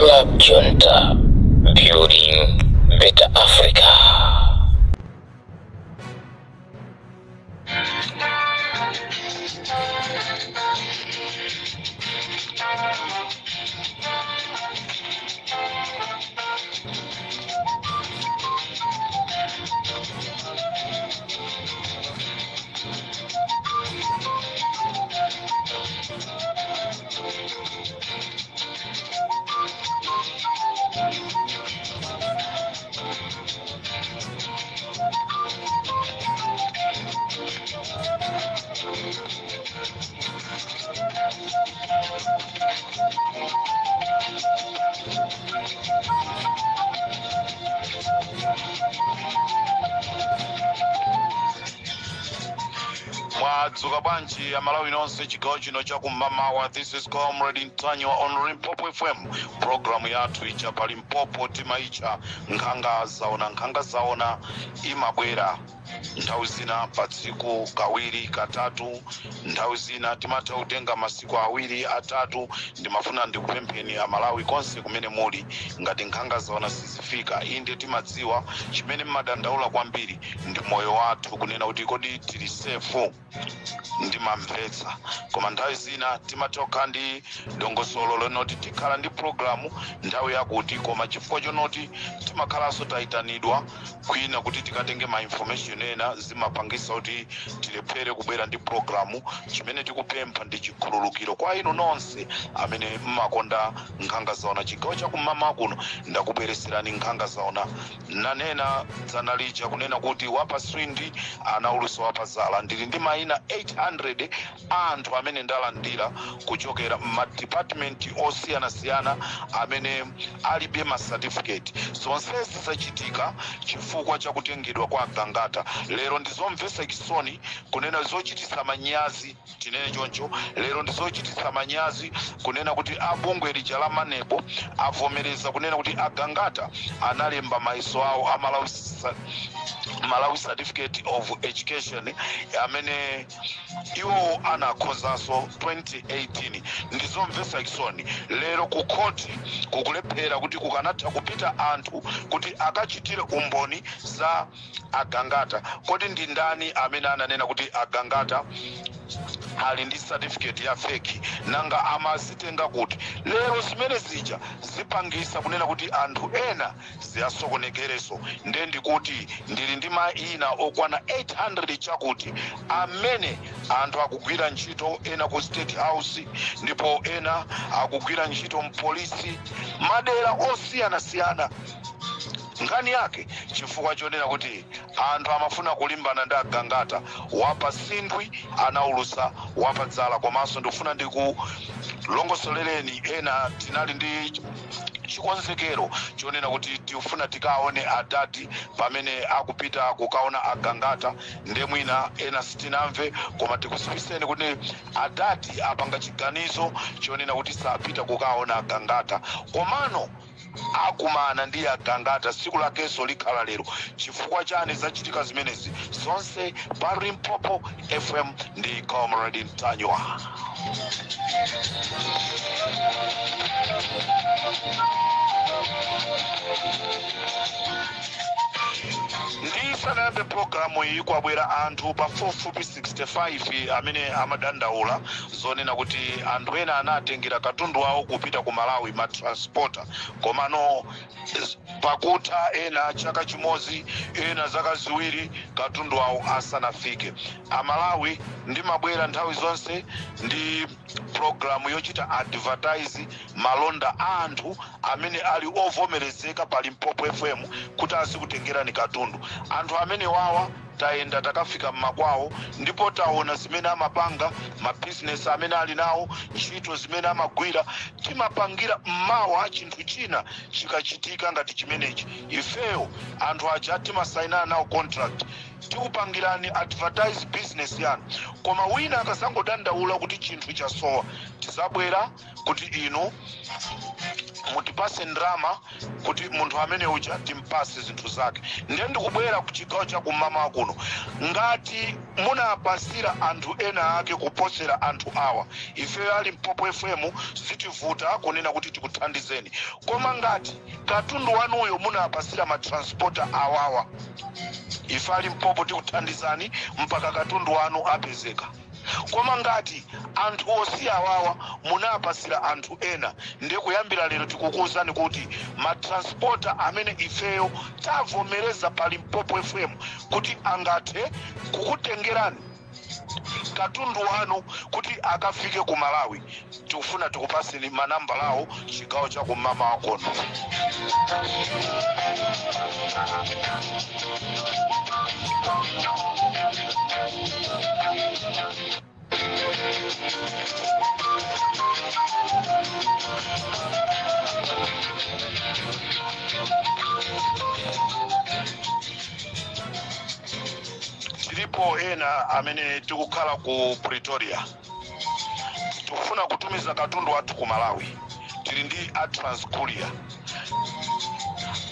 Club Junta, building better Africa. Mwadzuka bwanji Amalawi nonse chigawo chino chakum'mamawa? This is Comrade Ntanyiwa on Limpopo FM. Programu yathu ija pa Limpopo timaitcha Nkhanga Zaona. Nkhanga Zaona imabwera nthawi zina pa tsiku kawiri, katatu, nthawi zina timatha kutenga masiku 2, 3. Ndimafuna ndikupempheni Amalawi konse kumene muli, ngati Nkhanga Zaona sizifika, inde timadziwa chimene mmadandaula kwambiri ndi moyo wathu, kunena kuti kodi tili safe. Ndimamvetsa, koma nthawi zina timatha kukhala ndi dongosolo lonoti tikhala ndi programu nthawi yakuti, koma chifukwa chonoti timakhalanso tayitanidwa kwina kuti tikatenge ma information ena, zimapangisa kuti tilephere kubwera ndi programu. Chimene tikupempha ndi chikhululukiro kwa inu nonse amene mmakonda Nkhanga Zaona. Chigawo chakum'mamawa kuno ndakubwereserani Nkhanga Zaona. Nanena dzana lija kunena kuti wapa swindi anaulusa wapazala. Ndili ndi mayina 800 anthu amene ndalandira kuchokera m'madepartment osiyanasiyana amene alibe ma certificate. Zonsezi zachitika chifukwa chakutengedwa kwa Gangata. Lero ndizomvetsa chisoni kunena, zochititsa manyazi, tinene choncho, lero ndizochititsa manyazi kunena kuti abungwe lija la MANEB avomereza kunena kuti Agangata analemba mayeso awo a Malawi Certificate of Education amene iwo anakhozanso 2018. Ndizomvetsa chisoni, lero ku khoti kukulephera kuti kukanatha kupita anthu kuti akachitire umboni za Agangata. Kodi ndi ndani amene ananena kuti Agangata ali ndi certificate ya fake? Nanga amazitenga kuti? Lero zimene zija zipangisa kunena kuti anthu ena ziyasokonekereso. Nde ndikuti ndili ndi mayina okwana 800 chakuti amene anthu akugwira ntchito, ena ku State House, ndipo ena akugwira ntchito mpolisi, madera osiyanasiyana. Nkhani yake chifukwa chonena kuti anthu amafuna kulimbana ndi Agangata, wapa sindwi anaulusa wapadzala. Komanso ndikufuna ndikulongosolereni ena, tinali ndi chikonzekero chonena kuti tifuna tikaone adati pamene akupita kukaona Agangata. Nde mwina ena sitinamve, koma tikudziwitseni kuti adati apanga chiganizo chonena kuti sapita kukaona Agangata, komano akumana ndi Agangata, tsiku lakenso likhala lero. Chifukwa chani zachitika zimenezi zonse? Pa Limpopo FM ndi Comrade Ntanyiwa. Ndisanayambe programu iyi, kwabwera anthu pafupifupi 65 amene amadandaula zonena kuti anthu ena anatengera katundu wawo kupita ku Malawi, ma transporter, komano pakutha ena chaka chimodzi, ena zaka 2, katundu wawo asanafike. Amalawi, ndimabwera nthawi zonse ndi programu yochita advertise malonda a anthu amene ali ovomerezeka pa Limpopo FM kuti azikutengerani katundu. Anthu amene wawa tayenda takafika mmakwawo ndipo taona zimene amapanga, mabizinesi amene ali nawo, ntchito zimene amagwira. Timapangira mmawa chinthu china chikachitika ngati chimenechi, ifeyo anthu aja timasayinana nawo contract, tikupangirani advertise business yanu, koma wina akazangodandaula kuti chinthu chasowa, tizabwera kuti inu mutipase ndrama kuti munthu amene uja timpase zinthu zake. Ndiye ndikubwera ku chigawo cha kum'mamawa kuno. muno. Ngati munapasira anthu ena ake kuposera anthu awa, ifeyo a Limpopo FM sitivuta kunena kuti tikuthandizeni. Koma ngati katundu wanuyo munapasira matransporter awawa, ife a Limpopo tikuthandizani mpaka katundu wanu apezeka. Koma ngati anthu osiya awawa munapasira anthu ena, ndiye kuyambira lero tikukuwuzani kuti matransporter amene ifeyo tavomereza pa Limpopo FM kuti angathe kukutengerani katundu wanu kuti akafike ku Malawi, tikufuna tikupaseni manambala awo chigawo cha kumama wakono. Tilipo ena amene tikukhala ku Pretoria, tikufuna kutumiza katundu wathu ku Malawi. Tili ndi a Transcourier,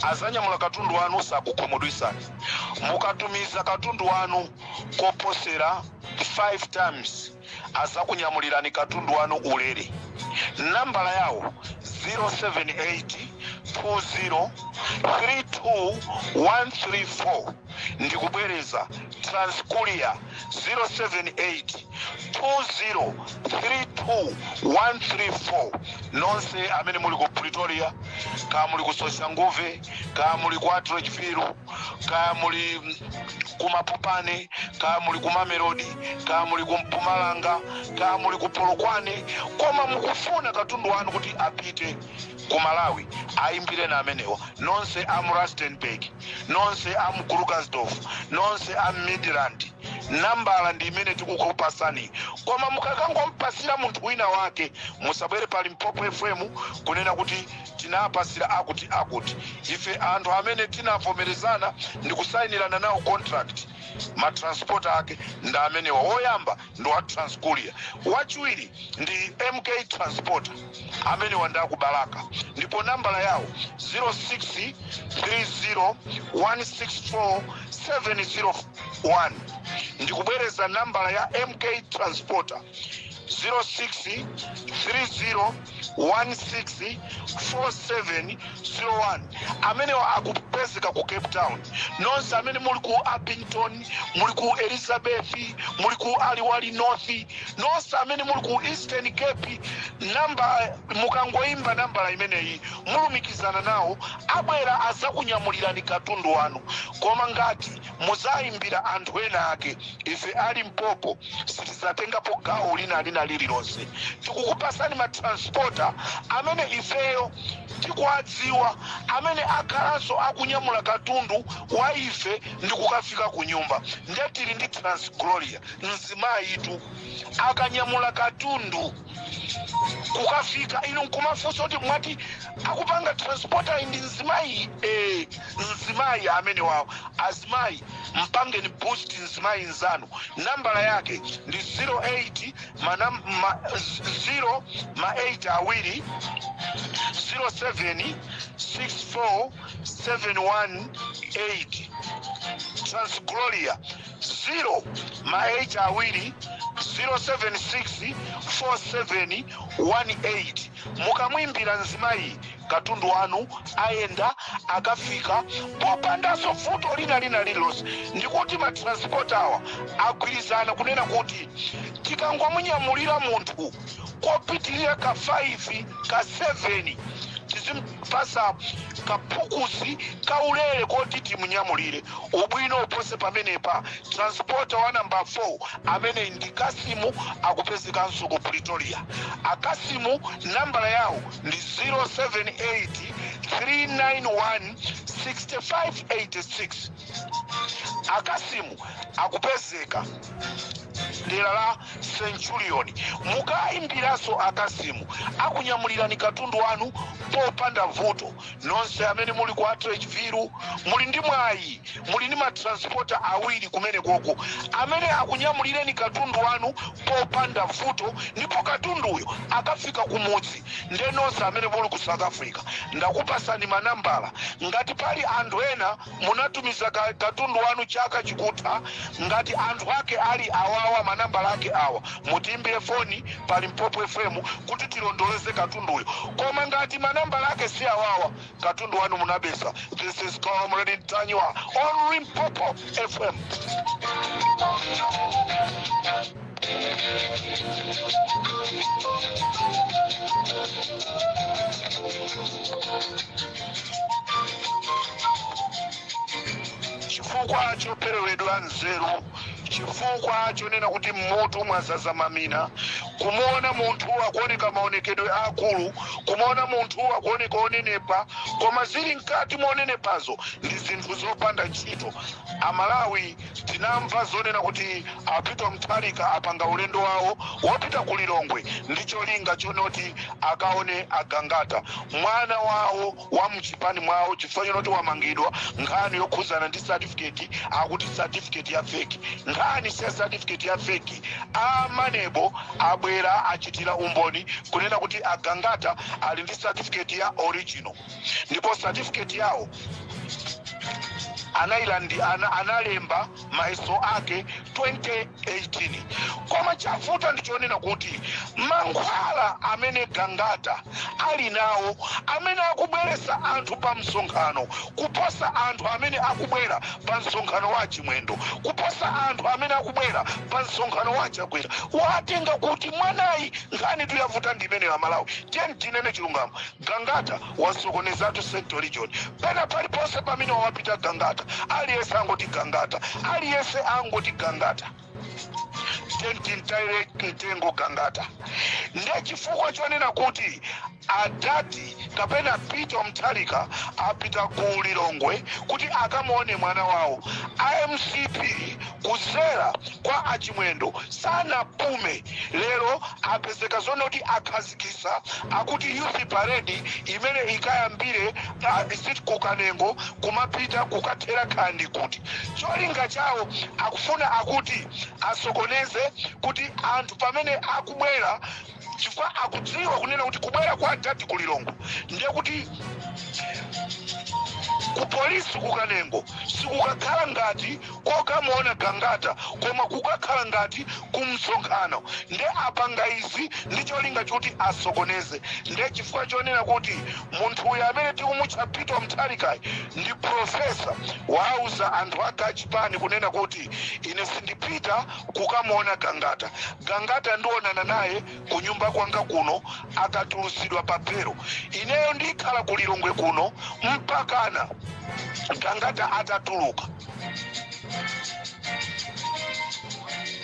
azanyamula katundu wanu sakukhumudwisani. Mukatumiza katundu wanu koposera 5 times, azakunyamulirani katundu wanu ulere. Nambala yawo 078 20 32 134. Ndikubwereza, Transcourier 078 20 32 134. Nonse amene muli ku Pretoria, kaya muli ku Soshanguve, kaya muli ku Atteridgeville, kaya muli ku Mapopane, kaya muli ku Mamelodi, kaya muli ku Mpumalanga, kaya muli ku Polokwane, koma mukufuna katundu wanu kuti apite ku Malawi, ayimbire na amenewa. Nonse a mu Rustenburg, nonse a mu Krugersdorp, nonse a Midrand, nambala ndi imene tikukupasani. Koma mukakangompasira munthu wina wake, musabwere pa Limpopo FM kunena kuti tinapasira akuti akuti. Ife anthu amene tinavomerezana ndi kusayinirana nawo contract, matransporter ake ndi amenewa. Woyamba ndi wa Transcourier, wachiwiri ndi MK Transporter, amenewa ndi akubalaka, ndipo nambala yawo 06 30 164 701. Ndikubwereza nambala ya MK Transporter 06 30 16 4701. Amenewa akupezeka ku Cape Town. Nonse amene muli ku Upington, muli ku Elizabeth, muli ku Aliwal North, nonse amene muli ku Eastern Cape, namba mukangoimba nambala imeneyi mulumikizana nawo, abwera azakunyamulirani katundu wanu. Koma ngati muzayimbira anthu ena ake, ife a Limpopo sitizatengapo gawo lina lina lililonse. Tikukupasani matransporter amene ifeyo tikuwadziwa, amene akhalanso akunyamula katundu wa ife ndi kukafika ku nyumba. Ndiye tili ndi Transgloria, mzimayitu akanyamula katundu kukafika, inu nkumafunsa kuti mwati akupanga transporter ndi mzimayi? Mzimayi amene wawo. Azimayi, mpangeni boost mzimayi nzanu. Nambala yake ndi 08 ma, 0 ma 8 awiri 07 64 718. Transgloria 0 ma 8 awiri 076 47 18. Mukamwimbira mzimayi, katundu wanu ayenda akafika popandanso vuto lina lina lililonse. Ndikuti matransport awa agwirizana kunena kuti tikangomunyamulira munthu kopitirira ka 5 ka 7, tizimpasa kaphukusi kaulere koti timunyamulire. Ubwino upose pamenepa. Transporter wa namba 4 amene ndi Kasimu, akupezekanso ku Pretoria. Akasimu nambala yawo ndi 078 391 6586. Akasimu akupezeka dera la Centurion. Mukayimbiranso akasimu akunyamulirani katundu wanu popanda vuto. Nonse amene muli ku Atteridgeville muli ndi mwayi, muli ndi matransporter awiri kumene koko amene akunyamulireni katundu wanu popanda vuto, ndipo katunduyo akafika kumudzi. Nde nonse amene muli ku South Africa ndakupasani manambala. Ngati pali anthu ena munatumiza katundu wanu chaka chikutha, ngati anthu ake ali awawa, manambala ake awa, mutiimbire foni pa Limpopo FM kuti tilondoleze katunduyo. Koma ngati manambala ake si awawa, katundu wanu munabesa. This is Comrade Ntanyiwa on Limpopo FM. Chifukwa choperewedwa nzeru, chifukwa chonena kuti mmutu mwazaza mamina, kumuona munthu akuoneka maonekedwe akulu, kumuona munthu akuoneka onenepa, koma zili mkati monenepazo ndi zinthu zopanda ntchito. Amalawi tinamva zonena kuti a Peter Mutharika apanga ulendo wawo wopita ku Lilongwe ndi cholinga chonoti akaone agangata mwana wawo wa mchipani mwawo, chifukwa chonoti wamangidwa nkhani yokhuzana ndi certificate, akuti certificate ya fake. Nkhani si certificate ya fake. Amanebo abwera achitira umboni kunena kuti agangata ali ndi certificate ya original, ndipo certificate yawo analemba mayeso ake 2018. Koma chavuta ndichonena kuti mankhwala amene Gangata ali nawo, amene akubweresa anthu pa msonkhano kuposa anthu amene akubwera pa msonkhano wa Chimwendo, kuposa anthu amene akubwera pa msonkhano wa Chakwera, watenga kuti mwanayi. Nkhani tuyavuta ndi imene ya Malawi. Tinene chilungamo, Gangata wasokonezatu Central Region. Pena paliponse pamene wapita Gangata, aliyense angoti Gangata, aliyense angoti Gangata, tentintaire mtengo Gangata. Ndiye chifukwa chonena kuti adati kapena Peter Mutharika apita ku Lilongwe kuti akamuone mwana wawo, IMCP kuzera kwa achimwendo sanapume. Lero apezeka zonoti akhazikisa akuti youth parade imene ikayambire kukanengo kumapita kukathera khandi, kuti cholinga chawo akufuna akuti asokoneze kuti anthu pamene akubwera, chifukwa akudziwa kunena kuti kubwera kwa adati ku Lilongwe ndiye kuti ku polisi kukanengo sikukakhala ngati kokamuona Gangata, koma kukakhala ngati kumsonkhano. Nde apanga izi ndi cholinga choti asokoneze. Nde chifukwa chonena kuti munthu uyu amene tikumutcha Peter Mutharika ndi profesa, wauza anthu ake achipani kunena kuti ine sindipita kukamuona Gangata. Gangata ndionana naye kunyumba kwanga kuno akatulusidwa pa belo. Ineyo ndikhala ku Lilongwe kuno mpakana Gangata atatuluka.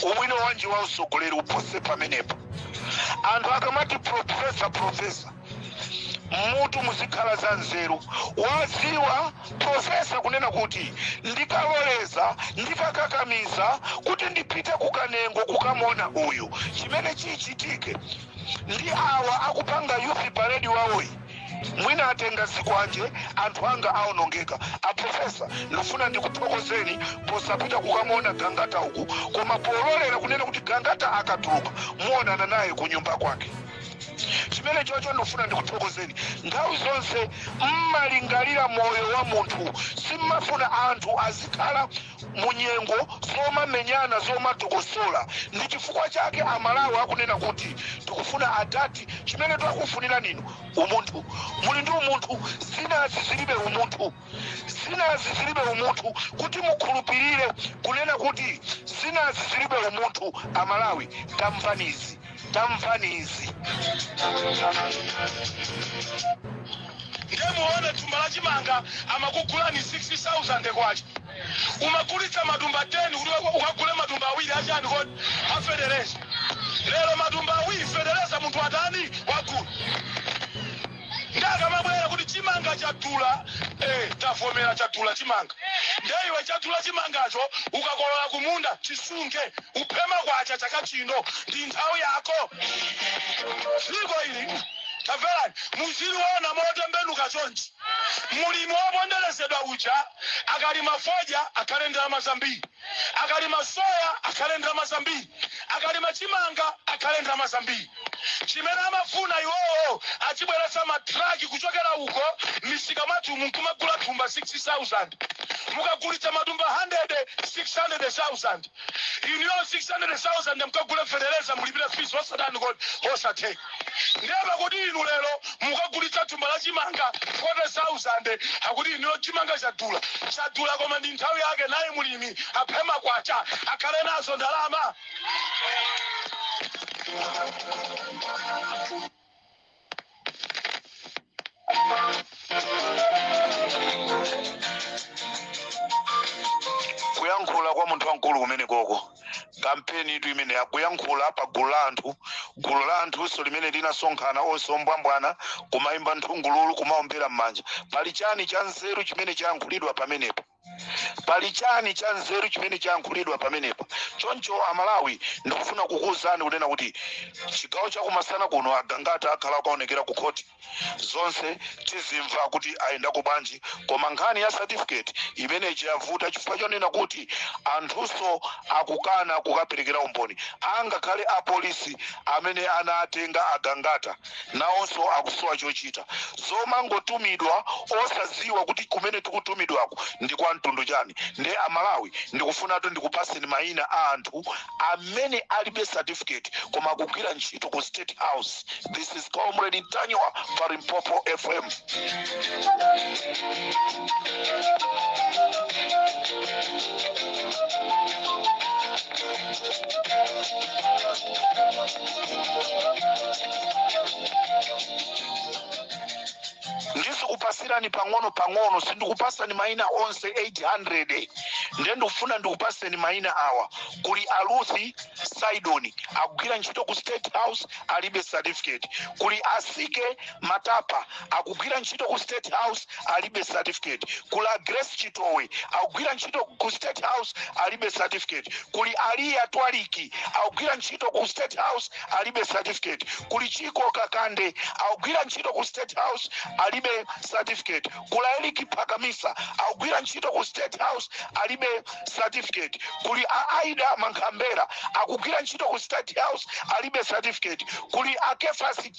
Ubwino wanji wa usogoleri upose pamenepo? Anthu akamati profesa profesa, mutu muzikhala za nzeru. Waziwa profesa kunena kuti ndikaloleza ndikakakamiza kuti ndipite kukanengo kukamona uyu, chimene chichitike ndi awa akupanga youth parade wawoyi, mwina atenga zikwanje, anthu anga aonongeka. Aprofesa, ndifuna ndikuthokozeni posapita kukamona Gangata uku, koma pololera kunena kuti Gangata akatuluka muonana naye kunyumba kwake. Chimene chocho ndifuna ndikuthokozeni. Nthawi zonse mmalingalira moyo wa munthu, simmafuna anthu azikhala munyengo zomamenyana zomatokosola. Ndi chifukwa chake Amalawi akunena kuti tikufuna adati. Chimene twakufunira ninu umunthu, muli ndi umunthu. Zinazi zilibe umunthu, zinazi zilibe umunthu. Kuti mukhulupirire kunena kuti zinazi zilibe umunthu, Amalawi tamvanizi, tamvanizi. Ndemuone thumba la chimanga amakugulani 60,000 kwacha, umagulitsa matumba 10 kuti ukagule matumba awiri achani kodi afedereza. Lero matumba awiri federeza munthu atani wagula. Ndakamabwera kuti Chimanga chadula, tavomera, chadula chimanga. Ndeiwe chadula chimangacho, ukakolola kumunda chisunge, uphema kwacha. Chaka chino ndi nthawi yako. Dziko ili, tamverani, muziliona motembenuka chonchi. Mulimi woponderezedwa uja akalima fodya akhale ndalama zambiri, akalima soya akhale ndalama zambiri, akalima chimanga akhale ndalama zambiri. Chimene amafuna iwowo, achibweretsa matraki kuchokera uko misika mwathu, nkumagula thumba 60,000, mukagulitsa matumba 100, 600,000. Iniyo 600,000 mukagule fetereza, mulipire fees, osatani kodi? Osatheka. Ndiye kuti inu lero mukagulitsa thumba la chimanga 40,000, akuti iniyo chimanga chadula. Chadula, koma ndi nthawi yake naye mulimi aphema kwacha, akhale nazo ndalama. Kuyankhula kwa munthu wamkulu kumene koko, kampeni itu imene akuyankhula pa gulu la anthu, gulu la anthunso limene linasonkhana onse ombwambwana, kumayimba nthungululu, kumaombera m'manja. Pali chani cha nzeru chimene chayankhulidwa pamenepo? Pali chani cha nzeru chimene chayankhulidwa pamenepo? Choncho Amalawi, ndikufuna kukuwuzani kunena kuti chigawo chakumasana kuno Agangata akhala akaonekera ku khoti. Zonse tizimva kuti ayendako bwanji. Koma nkhani ya certificate imeneyi yavuta chifukwa chonena kuti anthunso akukana kukaperekera umboni. Angakhale apolisi amene anatenga Agangata nawonso akusowa chochita, zomangotumidwa osadziwa kuti kumene tikutumidwako ndi kwa mtundu chani. Nde Amalawi, ndikufunatu ndikupaseni mayina a anthu amene alibe certificate koma akugwira ntchito ku State House. This is Comrade Ntanyiwa pa Limpopo FM. Ndizikupasirani pang'ono pang'ono, sindikupasani mayina onse 800. Ndiye ndikufuna ndikupaseni mayina awa. Kuli Aluthi Sidoni, akugwira ntchito ku State House, alibe certificate. Kuli Asike Matapa, akugwira ntchito ku State House, alibe certificate. Kuli a Grace Chitowe, akugwira ntchito ku State House, alibe certificate. Kuli Aliya Twaliki, akugwira ntchito ku State House, alibe certificate. Kuli Chiko Kakande, akugwira ntchito ku State House, alibe certificate. Kuli Eliki Phakamisa, akugwira ntchito ku State House, alibe certificate. Kuli a Aida Mankhambera, akugwira ntchito ku State House, alibe certificate. Kuli a Kefasi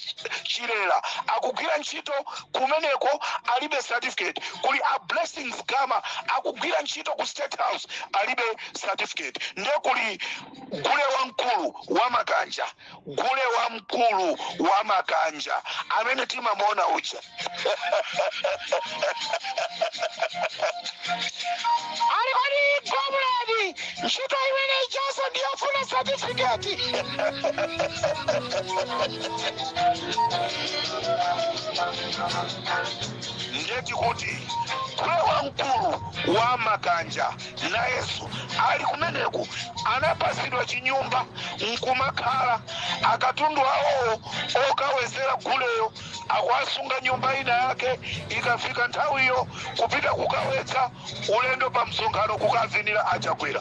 Chilera, akugwira ntchito kumeneko, alibe certificate. Kuli a Blessings Gama, akugwira ntchito ku State House, alibe certificate. Ndiye kuli gule wamkulu wa makanja, gule wamkulu wa makanja amene timamuona uja, ali kodi comrade, ntchito imene ichaso ndiyofuna certificate? Ndeti kuti gule wamkulu wa makanja nayenso ali kumeneku, anapasidwa chinyumba nkumakhala. Akatundu awowo okawezera guleyo akuasunga nyumba ina yake. Ikafika nthawiyo kupita kukawetsa, ulendo pa msonkhano kukavinira Achakwera.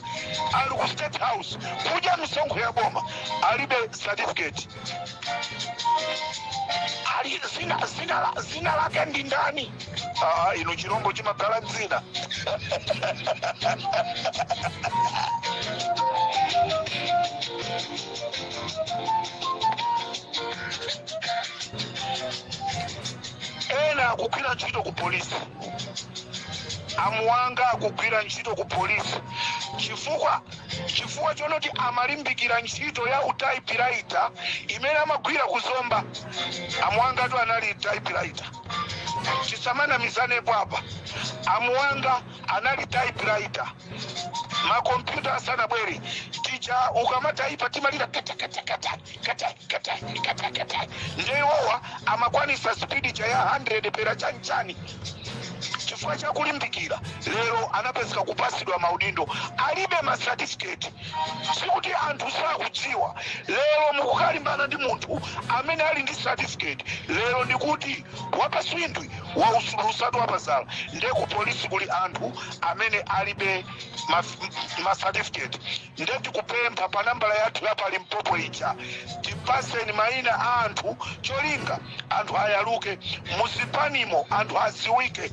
Ali ku State House kudya misonkho ya boma, alibe certificate. Ali zina lake ndi ndani? Ah, inu, chirombo chimakhala dzina. Ena akugwira ntchito ku polisi. Amuwanga akugwira ntchito ku polisi chifukwa chonoti amalimbikira ntchito ya utypewriter imene amagwira kuzomba. Amuwangatu anali typewriter, tisamanamizanepo apa. Amuwanga anali typewriter makompyuta asanabwere. Tija ukamataipa timalira kata kata kata kata kata kata kata, ndiye iwowa amakwanisa speed cha ya 100 pera chanchani. Chifukwa chakulimbikira lero anapezeka kupasidwa maudindo, alibe ma certificate. Sikuti anthu sakudziwa. Lero mukukalimbana ndi munthu amene ali ndi certificate. Lero ndikuti wapaswindwi waulusatu wapazala. Nde ku polisi kuli anthu amene alibe ma certificate. Nde tikupempha pa nambala yathu ya pa Limpopo ija, tipaseni mayina a anthu, cholinga anthu ayaluke muzipanimo, anthu aziwike.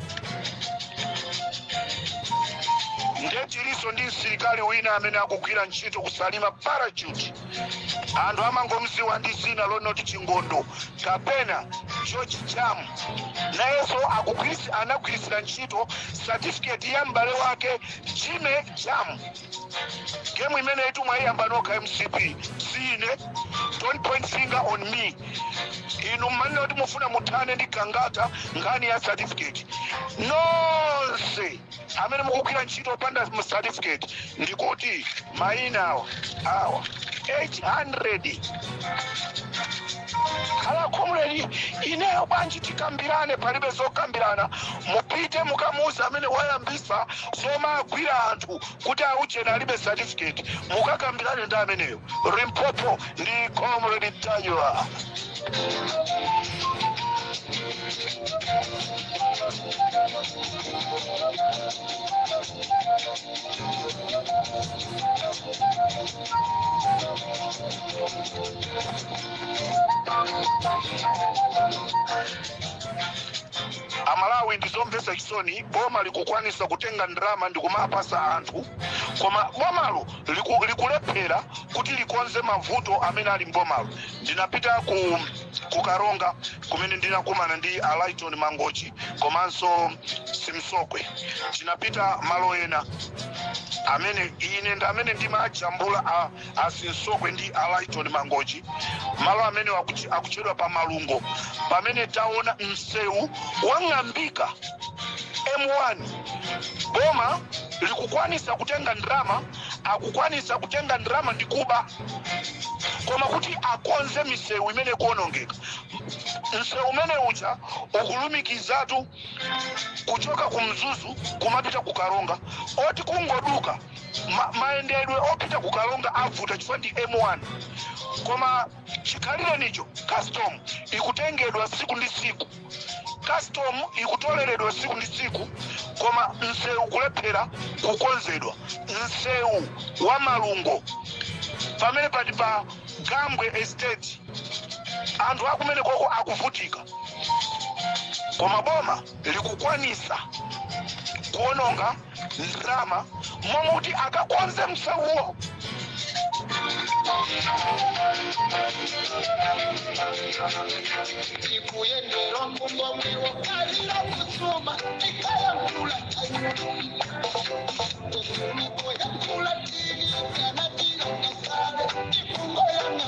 Nde tilinso ndi msilikali wina amene akugwira ntchito kusalima parachute. Anthu amangomziwa ndi zina lonoti Chingondo kapena George Jam. Nayenso anagwirisira ntchito certificate ya m'bale wake Jimmy Jam. Game imene itu mwayiyamba nokha MCP, sine. Don't point finger on me. Inu mmanena kuti mufuna muthane ndi Gangata nkhani ya certificate. Nonse amene mukugwira ntchito opanda certificate, ndikuti mayina awa awa 800. Khala comrade, ineyo bwanji tikambirane? Palibe zokambirana. Mupite mukamuuza amene wayambisa zomagwira anthu kuti auchena alibe certificate, mukakambirane ndi ameneyo. Limpopo ndi Comrade Ntanyiwa. Amalawi, ndizomvetsa chisoni. Boma likukwanisa kutenga ndalama ndikumapasa anthu, koma bomalo likulephera kuti likonze mavuto amene ali mbomalo. Ndinapita ku Karonga kumene ndinakumana ndi Alaiton Mangochi komanso Simsokwe. Tinapita malo ena amene ine ndi amene ndimajambula a Simsokwe ndi Alaiton Mangochi, malo amene akutchedwa pa Malungo, pamene taona msewu wang'ambika M1. Boma likukwanisa kutenga ndalama, akukwanisa kutenga ndalama ndi kuba, koma kuti akonze misewu imene ikuonongeka. Msewu umene uja ukulumikizatu kuchoka ku Mzuzu kumapita ku Karonga, oti kungoduka mayendedwe opita ku Karonga avuta chifukwa ndi M1. Koma chikhalirenicho custom ikutengedwa siku ndi siku, custom ikutoleredwa siku ndi siku, koma msewu kulephera kukonzedwa. Msewu wa Malungo pamene pati pa Gambwe Estate, anthu akumene koko akuvutika, koma boma likukwanisa kuononga ndalama momuti akakonze msewuwo. Ikuyendera mungomwe wokalira kusuma ikayankula ikoyankula tili kanatira kasale ikungoyana.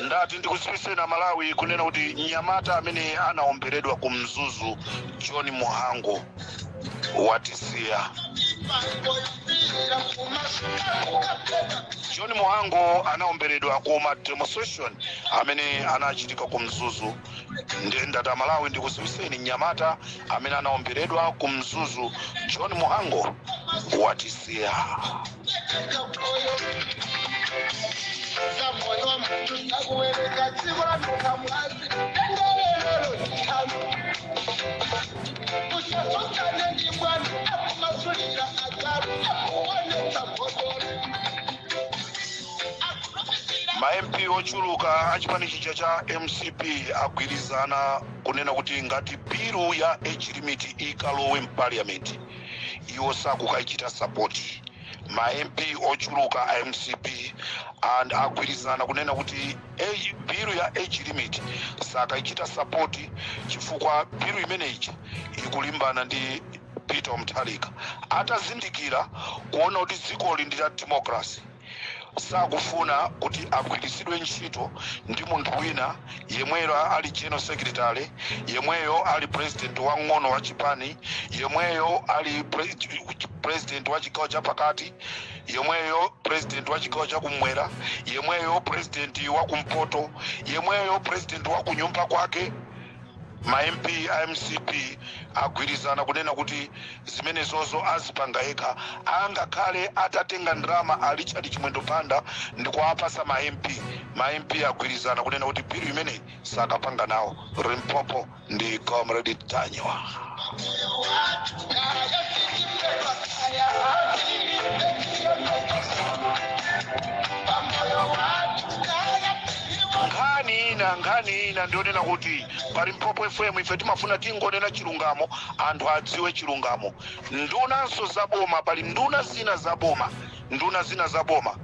Ndati ndikudziwitseni Malawi kunena kuti mnyamata amene anaomberedwa ku Mzuzu, John Muhango, watisiya. John Muhango anaomberedwa ku ma demonstration amene anachitika ku Mzuzu. Ndati Malawi ndikudziwitseni, mnyamata amene anaomberedwa ku Mzuzu, John Muhango, watisiya. Ma MP ochuluka achipani chija cha MCP agwirizana kunena kuti ngati bill ya age limit ikalowe mparliament, iwo sakukayichita support. Ma MP ochuluka a MCP and agwirizana kunena kuti bill ya age limit sakayichita support, chifukwa bill imeneyi ikulimbana ndi Peter Mutharika. Atazindikira kuona kuti dzikoli ndi la democracy, sakufuna kuti agwiritsidwe ntchito ndi munthu wina yemweyo ali general secretary, yemweyo ali president wang'ono wa chipani, yemweyo ali president wa chigawo chapakati, yemweyo president wa chigawo chakumwera, yemweyo president wa kumpoto, yemweyo president wa kunyumba kwake. Ma MP a MCP agwirizana kunena kuti zimenezozo azipanga yekha, angakhale atatenga ndalama a Richard Chimwendo Banda ndikuwapasa ma MP. Ma MP agwirizana kunena kuti bill imeneyi sakapanga nawo. Limpopo ndi Comrade Ntanyiwa. Nkhani ina ndionena kuti pa Limpopo FM ife timafuna tingonena chilungamo, anthu adziwe chilungamo. Ndunanso zaboma, pali nduna zina zaboma, nduna zina zaboma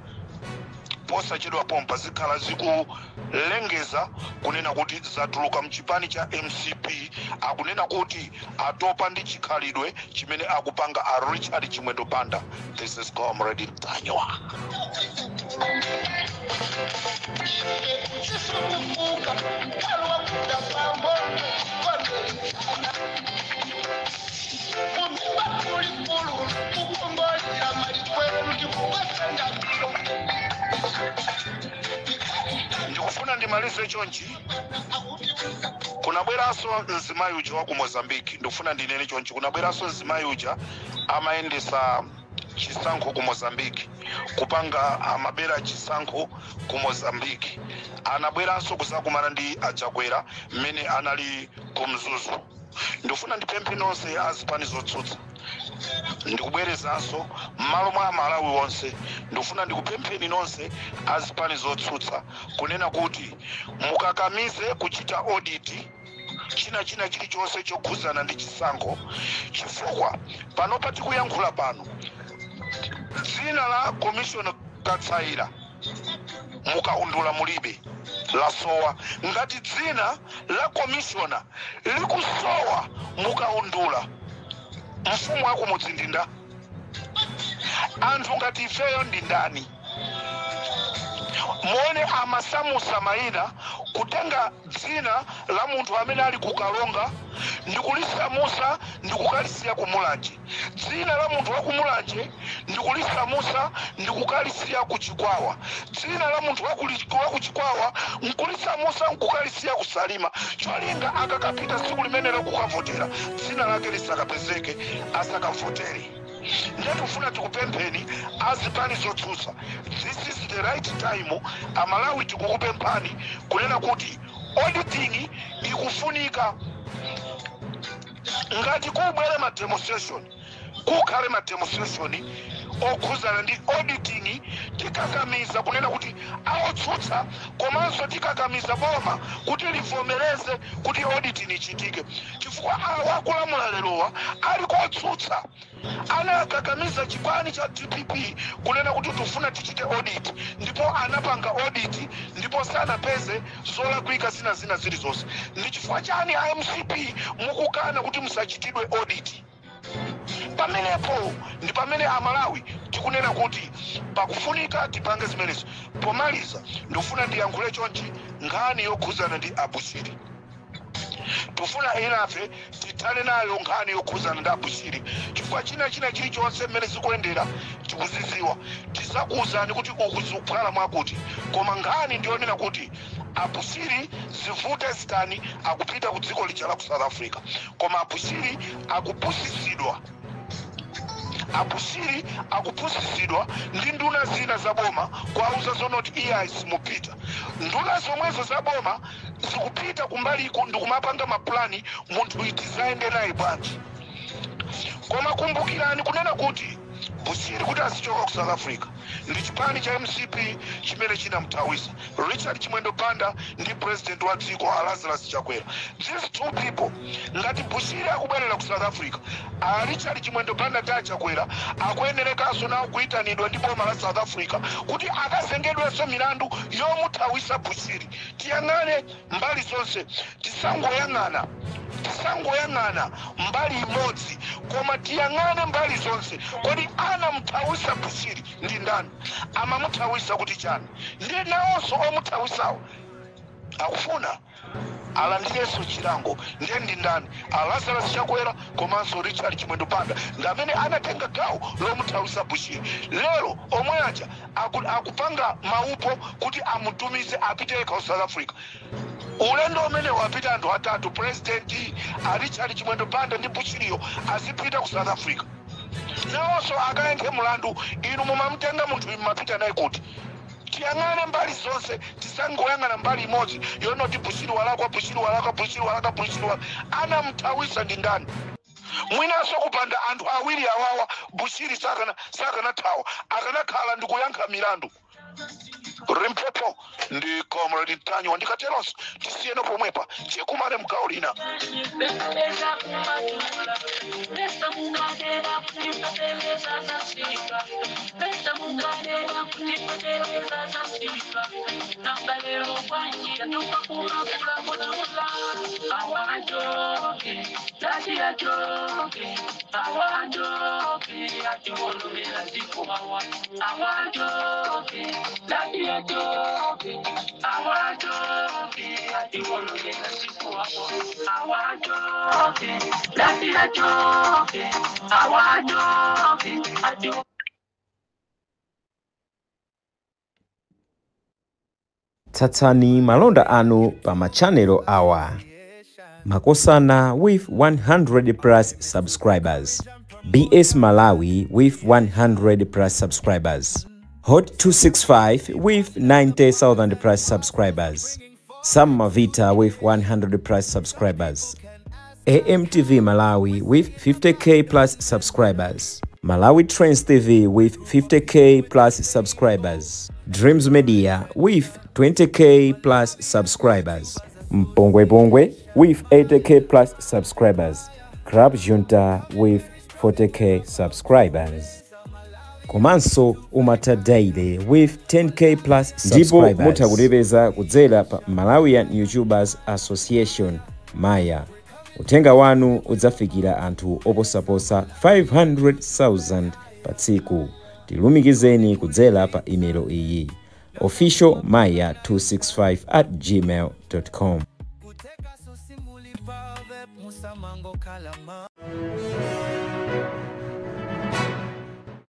posachedwa pompa zikhala zikulengeza kunena kuti zatuluka mchipani cha MCP. Akunena kuti atopa ndi chikhalidwe chimene akupanga a Richard Chimwendo Banda. This is Comrade Ntanyiwa. Ndikufuna ndimalize chonchi. Kunabweranso mzimayi uja wa ku Mozambique. Ndikufuna ndinene chonchi, kunabweranso mzimayi uja amayendesa chisankho ku Mozambique, kupanga amabera chisankho ku Mozambique. Anabweranso kuzakumana ndi aChakwera mmene anali ku Mzuzu. Ndikufuna ndipemphe nonse azipani zotsutsa, ndikubwerezanso m'malo mwa Amalawi onse, ndikufuna ndikupempheni nonse azipani zotsutsa kunena kuti mukakamize kuchita audit china chilichonse chokhuzana ndi chisankho, chifukwa panopa tikuyankhula pano dzina la Commissioner Katsaira mukaundula mulibe, lasowa. Ngati dzina la commissioner likusowa mukaundula, mfumu wakumudzi ndi ndani? Anthu ngati ifeyo ndi ndani? Muone amasamusa mayina, kutenga dzina la munthu amene ali kukalonga ndikulisamusa ndikukalisiya kumulanje, dzina la munthu wakumulanje ndikulisamusa ndikukalisiya kuchikwawa, dzina la munthu wakuchikwawa nkulisamusa nkukalisiya kusalima, cholinga akakapita tsiku limenelo kukavotera dzina lake lisakapezeke, asakavotere. Ndetufuna tikupempheni azipani zotsutsa, this is the right time. Amalawi tikukupemphani kunena kuti auditing ikufunika. Ngati kubwere ma demonstration, kukhale ma demonstration okhuzana ndi auditing. Tikakamiza kunena kuti aotsutsa, komanso tikakamiza boma kuti livomereze kuti auditing ichitike, chifukwa awa akulamula lerowa ali kotsutsa anakakamiza chipani cha DPP kunena kuti tifuna tichite audit, ndipo anapanga audit ndipo sanapeze zolakwika zina zilizonse. Ndi chifukwa chani a MCP mukukana kuti musachitidwe audit? Pamenepo ndi pamene Amalawi tikunena kuti pakufunika tipange zimenezo. Pomaliza ndikufuna ndiyankhule chonchi, nkhani yokhuzana ndi aBushiri, tufuna enafe tithane nayo nkhani yokhuzana ndi aBushiri, chifukwa china chilichonse mmene zikuyendera tikuziziwa. Tizakuwuzani kuti uku zikukhala mwakuti, koma nkhani ndiyonena kuti aBushiri zivute zitani akupita ku dziko lija la ku South Africa. Koma aBushiri akupusisidwa, aBushiri akupusisidwa ndi nduna zina za boma kwauza zonoti iye simupita. Nduna zomwezo za boma zikupita kumbaliku ndikumapanga mapulani munthu itizaende naye bwanji. Koma kumbukirani kunena kuti Bushiri kuti azichoka ku South Africa ndi chipani cha MCP chimene chinamthawisa, Richard Chimwendo Banda ndi president wa dziko a Lazarus Chakwera. These two people, ngati Bushiri akubwerera ku South Africa, a Richard Chimwendo Banda ndi aChakwera akuyenerekanso nawo kuyitanidwa ndi boma la South Africa kuti akazengedwenso milandu yomuthawisa Bushiri. Tiyang'ane mbali zonse, tisangoyang'ana mbali imodzi, koma tiyang'ane mbali zonse. Kodi anamthawisa Bushiri ndi ndani? Amamuthawisa kuti chani? Ndi nawonso omuthawisawo akufuna alandirenso chilango. Ndiye ndi ndani? A Lazarus Chakwera komanso Richard Chimwendo Banda ndi amene anatenga gawo lomuthawisa Bushiri. Lero omwe aja akupanga maupo kuti amutumize apite yekha ku South Africa. Ulendo umene wapita anthu atatu, President a Richard Chimwendo Banda ndi Bushiriyo, azipita ku South Africa nawonso akayankhe mulandu. Inu mumamtenga munthu, mumapita naye kuti? Tiyang'ane mbali zonse, tisangoyang'ana mbali imodzi yonoti Bushiri walakwa, Bushiri walakwa, Bushiri walakwa, Bushiri walakwa. Anamthawisa ndi ndani? Mwinanso kupanda anthu awiri awawa, Bushiri sakanathawa, akanakhala ndikuyankha milandu. Limpopo ndi Comrade Ntanyiwa. Ndikateronso tisiyene pomwepa, tikumane mgawo lina. Tsatsani malonda anu pa machanelo awa: Makosana with 100 plus subscribers, BS Malawi with 100 plus subscribers, Hot 265 with 90,000 plus subscribers, Sam Mavita with 100 plus subscribers, AMTV Malawi with 50K plus subscribers, Malawi Trends TV with 50K plus subscribers, Dreams Media with 20K plus subscribers, Mpongwe Pongwe with 80K plus subscribers, Club Junta with 40K subscribers, komanso Umata Daily with 10K plus Ndipo subscribers. mutha Kutipeza kudzera pa Malawian YouTubers Association, Maya. Uthenga wanu udzafikira anthu oposaposa 500,000 pa tsiku. Tilumikizeni kudzera pa imelo iyi: officialmaya265@gmail.com. Kuteka sosimuli pave musamango kalama.